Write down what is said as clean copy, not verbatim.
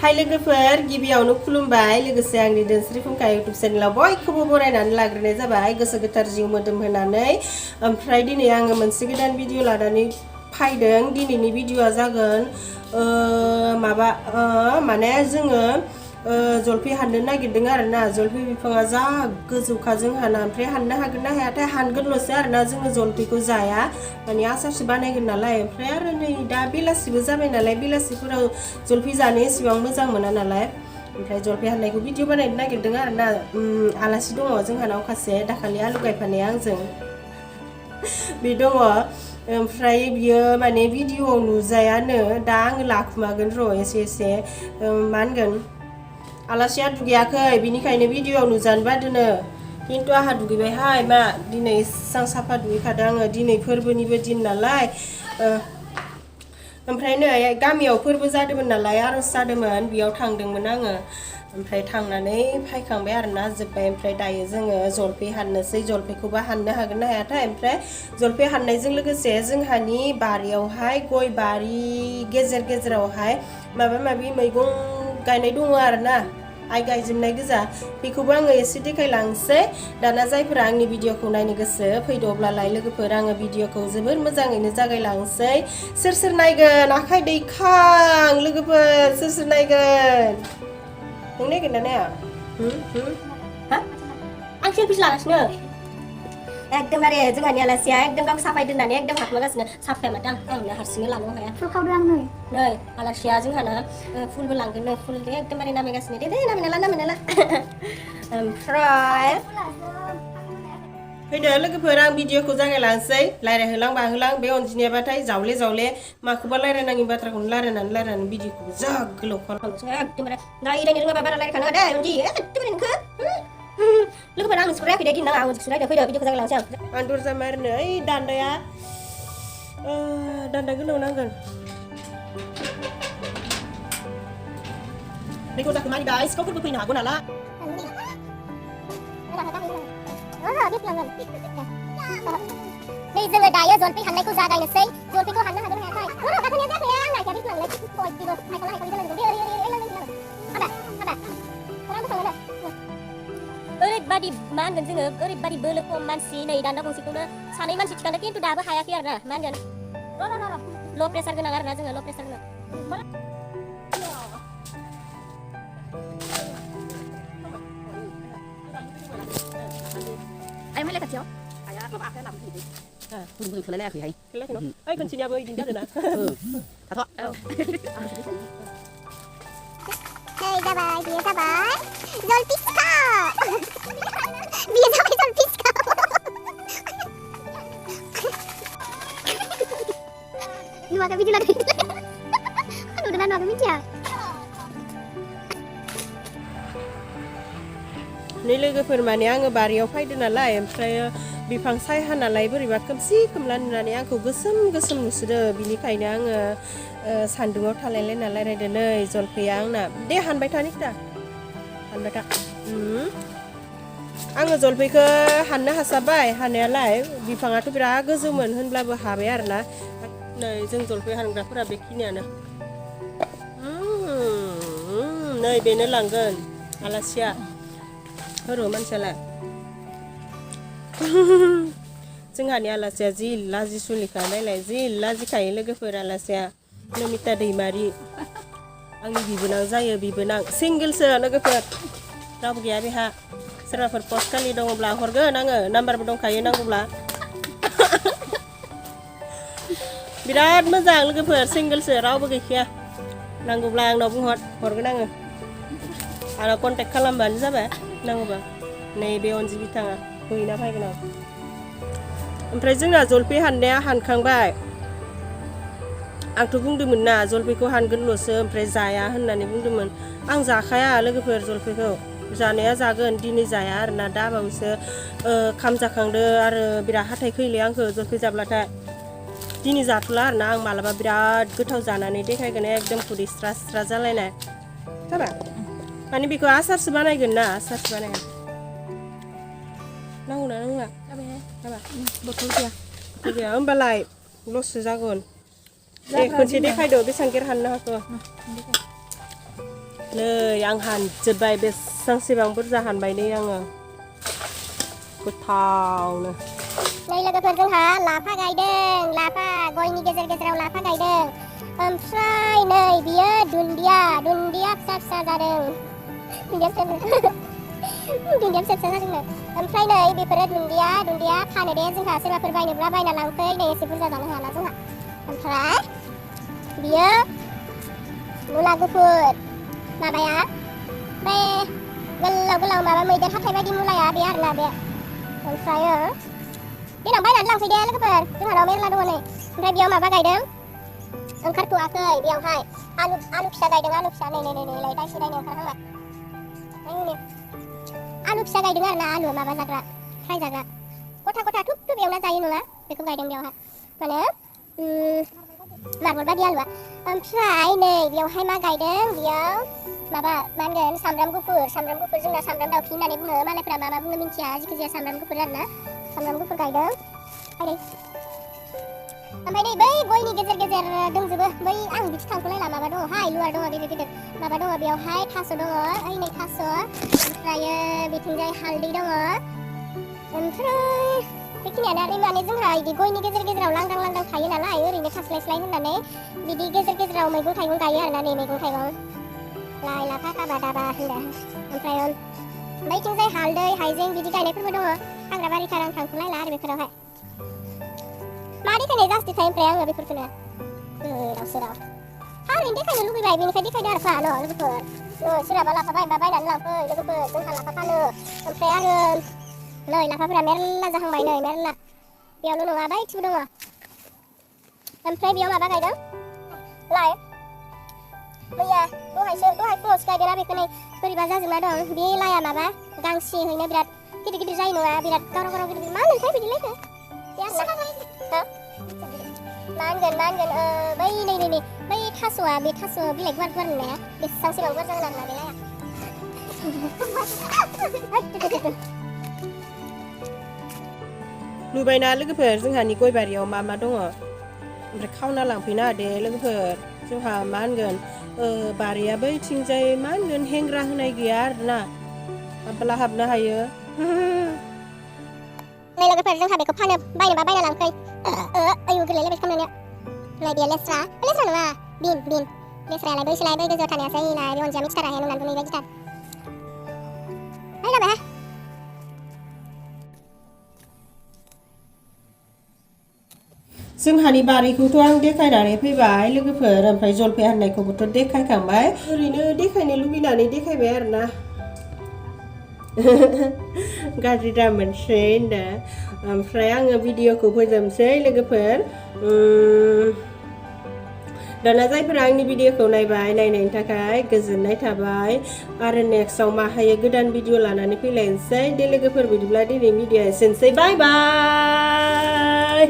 हाय लोगोफोर गिबियावनो खुलुमबाय लोगोसे आंनि धोनस्रि फुंखा इउटुब चेनेलाव बयखौबो बरायनानै लाग्रोनाय जाबाय गोसो गोथार जिउ मोदोम होनानै ओमफ्राय दिनै आङो मोनसे गोदान भिडिअ लानानै फैदों दिनैनि भिडिअआ जागोन माने जोङो जलफि हाननो नागिरदों आरोना जलफि बिफाङा जा गोजौखा जोंहाना ओमफ्राय हाननो हागोन ना हायाथाय हानगोनल'सो आरोना जोङो जलफिखौ जाया माने आसारसो बानायगोन नालाय ओमफ्राय आरो नै दा बेलासिबो जाबाय नालाय बेलासिफोराव जलफि जानो एसेबां मोजां मोना नालाय ओमफ्राय जलफि हाननायखौ भिडिअ बानायनो नागिरदों आरोना आलासि दङ जोंहानाव खासे दाखालि आलु गायफानाया आंजों बे दङ ओमफ्राय बियो माने भिडिअआव नुजायानो दा आङो लाखुमागोन र' एसे मा होनगोन आलासिया दुगैयाखै बिनिखायनो भिडिअआव नुजानो बादोनो खिन्थु आंहा दुगैबायहाय मा दिनै एसां साफा दुगैखादों आङो दिनै फोरबोनिबो दिन नालाय ओमफ्राय नै गामियाव फोरबो जादोंमोन नालाय आर'ज जादोंमोन बेयाव थांदोंमोन आङो ओमफ्राय थांनानै फैखांबाय आरोना जोब्बाय ओमफ्राय दायो जोङो जलफि हाननोसै जलफिखौबा हाननो हागोन ना हायाथाय ओमफ्राय जलफि हाननायजों लोगोसे जोंहानि बारियावहाय गय बारि गेजेरावहाय माबा माबि मैगं गायनाय दङ आरोना आइ गायजोबनाय गोजा बेखौबो आङो एसे देखायलांसै दाना जायफोरा आंनि भिडिअखौ नायनो गोसो फैदो अब्लालाय लोगोफोर आङो भिडिअखौ जोबोर मोजाङैनो जागायलांसै सोर नायगोन आखाइ दैखां लोगोफोर सोर नायगोन नों नायगोन ना नाया हा आं सेलफिसो लागासिनो एकदमबारे जोंहानि आलासिया एकदम गाव साफाय दोननानै एकदम हाखमागासिनो साफाया माथो आंनो हारसिंनो लानो हाया फुलखावदो आं नै आलासिया जोंहाना फुलबो लांगोन फुल एकदमबारे नामायगासिनो दे नामायनाला ओमफ्राय फैदो लोगोफोर आं भिडिअखौ जागायलांसै रायज्लायहोलां बाहोलां बे अनजिनायाबाथाय जावले माखौबा रायज्लायनाङि बाथ्राखौनो रायज्लायनानै भिडिअखौबो जा गोलाव खालामनोसै एकदमबारे रायज्लायनो रोङाबा बारा रायज्लायखानो दे अनजि एकदमबारे नोंखौ लोगोफोर आं नोंसोरखौ रायाखै दे दिनना आं नोंसोरखौ रायदो फैदो भिडिअखौ जागायलांसै आं दरजा मारिनो ओइ दान्दाया दान्दा गोलाव नांगोन बेखौ जाखो मारिबा सिखावफोरबो फैनो हागौ नालाय नै जोङो दायो जलफि हाननायखौ जागायनोसै जलफिखौ हाननो हागोन ना हायाथाय गाखोनाया जाखाया आं नायखाया बिफांलाय बयबो ओरैबादि मा होनगोन जोङो ओरैबादि बोलो खम मानसि नै दान्दा गंसेखौनो सानै मानसि थिखांदों खिन्थु दाबो हायाखै आरोना मा होनगोन ल' प्रेसार गोनां आरोना जोङो ल' प्रेसार गोनां आइ मालाय खाथियाव आया माबा आखाया लाबोफिनदो बुंनो खोलायाखैहाय ओइ खनसेनियाबो इदिनो जादों ना थाथ' नै जाबाय बियो जाबाय जलफि सिखाव बियो जाबाय जलफि सिखाव नुवाखै बिदि लादों नुदोंना नुवाखै मिथिया नै लोगोफोर माने आङो बारियाव फैदों नालाय ओमफ्राय बिफां सायहा नालाय बोरैबा खोमसि खोमला नुनानै आंखौ गोसोम नुसोदो बिनिखायनो आङो सान्दुङाव थालायलायना रायलायदो नै जलफिया आंना दे हानबाय था निखिता हानबाय था आङो जलफिखौ हाननो हासाबबाय हानायालाय बिफाङाथ' बिराद गोजौमोन होनब्लाबो हाबाय आरोना नै जों जलफि हानग्राफोरा बेखिनियानो नै बेनो लांगोन आलासिया र' मानसियालाय जोंहानि आलासिया जि लाजिसुलिखा नायलाय जि लाजिखायो लोगोफोर आलासिया नमिता दैमारि आंनि बिबोनां जायो बिबोनां सिंगोलसो लोगोफोर रावबो गैया बेहा सोरबाफोर पस्ट खालि दङब्ला हरगोन आङो नाम्बारबो दंखायो नांगौब्ला बिराद मोजां लोगोफोर सिंगोलसो रावबो गैखाया नांगौब्ला आंनाव हरगोन आङो आरो कन्टेक्ट खालामबानो जाबाय नांगौबा नैबे अनजि बिथाङा हैना फैगोन आं ओमफ्राय जोंना जलफि हाननाया हानखांबाय आंथ' बुंदोंमोन ना जलफिखौ हानगोनल'सो ओमफ्राय जाया होननानै बुंदोंमोन आं जाखाया लोगोफोर जलफिखौ जानाया जागोन दिनै जाया आरोना दा बावैसो खाम जाखांदो आरो बिराद हाथाय खैले आंखौ जलफि जाब्लाथाय दिनै जाथ'ला आरोना आं मालाबा बिराद गोथाव जानानै देखायगोन एकदम खुदै स्रा जालायनाय जाबाय माने बेखौ आसारसो बानायगोन ना आसारसो बानायगोन नांगौना नांला जाबाय बथल गैया होमबालाय लससो जागोन दे खनसे देखायदो बेसेबां गेर हाननो हाखो नै आं हानजोब्बाय बेसेबांसेबां बुरजा हानबाय नै आङो गोथावनो नै लोगोफोर जोंहा लाफा गायदों लाफा गयनि गेजेराव लाफा गायदों ओमफ्राय नै बियो दुन्दिया फिसा फिसा जादों दुन्दिया फिसा जादोंनो ओमफ्राय नै बेफोरो दुन्दिया फानो दे जोंहा सोरबाफोर बायनोब्ला बायना लांफै नै एसे बुरजा जानो हायाना जोंहा ओमफ्राय बियो मुला गुफुर माबाया बे गोलाव माबा मैदेर हाथाय बायदि मुलाया बे आरोना बे ओमफ्राय देनां बायनानै लांफै दे लोगोफोर जोंहानाव मेरला दङ नै ओमफ्राय बेयाव माबा गायदों ओंखारथ'वाखै बेयावहाय आलु फिसा गायदों आलु फिसा नै दाइसे दाइनै ओंखारहांबाय आलु फिसा गायदों आरोना आलु माबा जाग्रा फ्राय जाग्रा गथा थुब एवना जायो नङा बेखौ गायदों बेयावहाय माने मार्बल बायदि आलुआ ओमफ्राय नै बेयावहाय मा गायदों बेयाव माबा मा होनगोन सामब्राम गुफुर जोंना सामब्राम दावखि होननानै बुङो मालायफ्रा मा बुङो मिन्थिया जिखिजाया सामब्राम गुफुर आरोना सामब्राम गुफुर गायदों ओमफ्राय नै बै गयनि गेजेर दंजोबो बै आं बिदि थांथ'लायला माबा दङहाय लुवार दङ गिदिर माबा दङ बेयावहाय थास' दङ ओइ नै थास' ओमफ्राय बिथिंजाय हालदै दङ ओमफ्राय बेखिनियानो आरो माने जोंहा बिदि गयनि गेजेराव लांदां थायो नालाय ओरैनो थास्लाय होननानै बिदि गेजेराव मैगं थाइगं गायो आरोना नै मैगं थाइगं लाइ लाफा काबा दाबा होनदों ओमफ्राय बैथिंजाय हालदै हाइजें बिदि गायनायफोरबो दङ हाग्रा बारिथार आं थांथ'लायला आरो बेफोरावहाय मा देखायनाय जास्टिखाय ओमफ्राय आङो बेफोरखौनो गोदाव सोराव ओरैनो देखायनो लुबैबाय बेनिखाय देखायदो आरो फा लोगोफोर सोरहाबा लाफा बायबा बायनानै लांफै लोगोफोर जोंहा लाफा फानो ओमफ्राय आरो नै लाफाफोरा मेरला जाहांबाय नै मेरला बेयावल' नङा बैथिंबो दङ ओमफ्राय बेयाव माबा गायदों लाइ मैया दहाय फुङावसो गायदोंना बेखौ नै बोरैबा जाजोबना दं बे लाइया माबा गांसेयैनो बिराद गिदिर जायो नङा बिराद गावराव गिदिर मा होनोथाय बिदि लाइखौ मा होनगोन बै नै बै थास'आ बे थास' बिलाइ गुवार नुनाया बेसेबांसेबां गुवार जागोन आरोना बे लाइया नुबायना लोगोफोर जोंहानि गय बारियाव मा दङ ओमफ्राय खावना लांफैनो हादे लोगोफोर जोंहा मा होनगोन बारिया बैथिंजाय मा होनगोन हेंग्रा होनाय गैया आरोना हाबला हाबनो हायो नै लोगोफोर जोंहा बेखौ फानो बायनोबा बायना लांफै आयु गोरलै बायदि खालामनाया नै बेयो लेस्रा नङा बिन लेस्रायालाय बैसोलाय बै गोजौआव थानायासै ना बे अनजिया मिक्सटारा नुनानैबो नैबायदिथार नायलाबाय जोंहानि बारिखौथ' आं देखायनानै फैबाय लोगोफोर ओमफ्राय जलफि हाननायखौबोथ' देखायखांबाय ओरैनो देखायनो लुबैनानै देखायबाय आरोना गाज्रि दा मोनसै होनदों ओमफ्राय आङो भिडिअखौ फोजोबसै लोगोफोर दाना जायफोरा आंनि भिडिअखौ नायनायनि थाखाय गोजोननाय थाबाय आरो नेक्स्टआव मा हायो गोदान भिडिअ लानानै फैलायनोसै दे लोगोफोर बिदिब्ला दिनै भिडिअआ एसेनोसै बाय बाय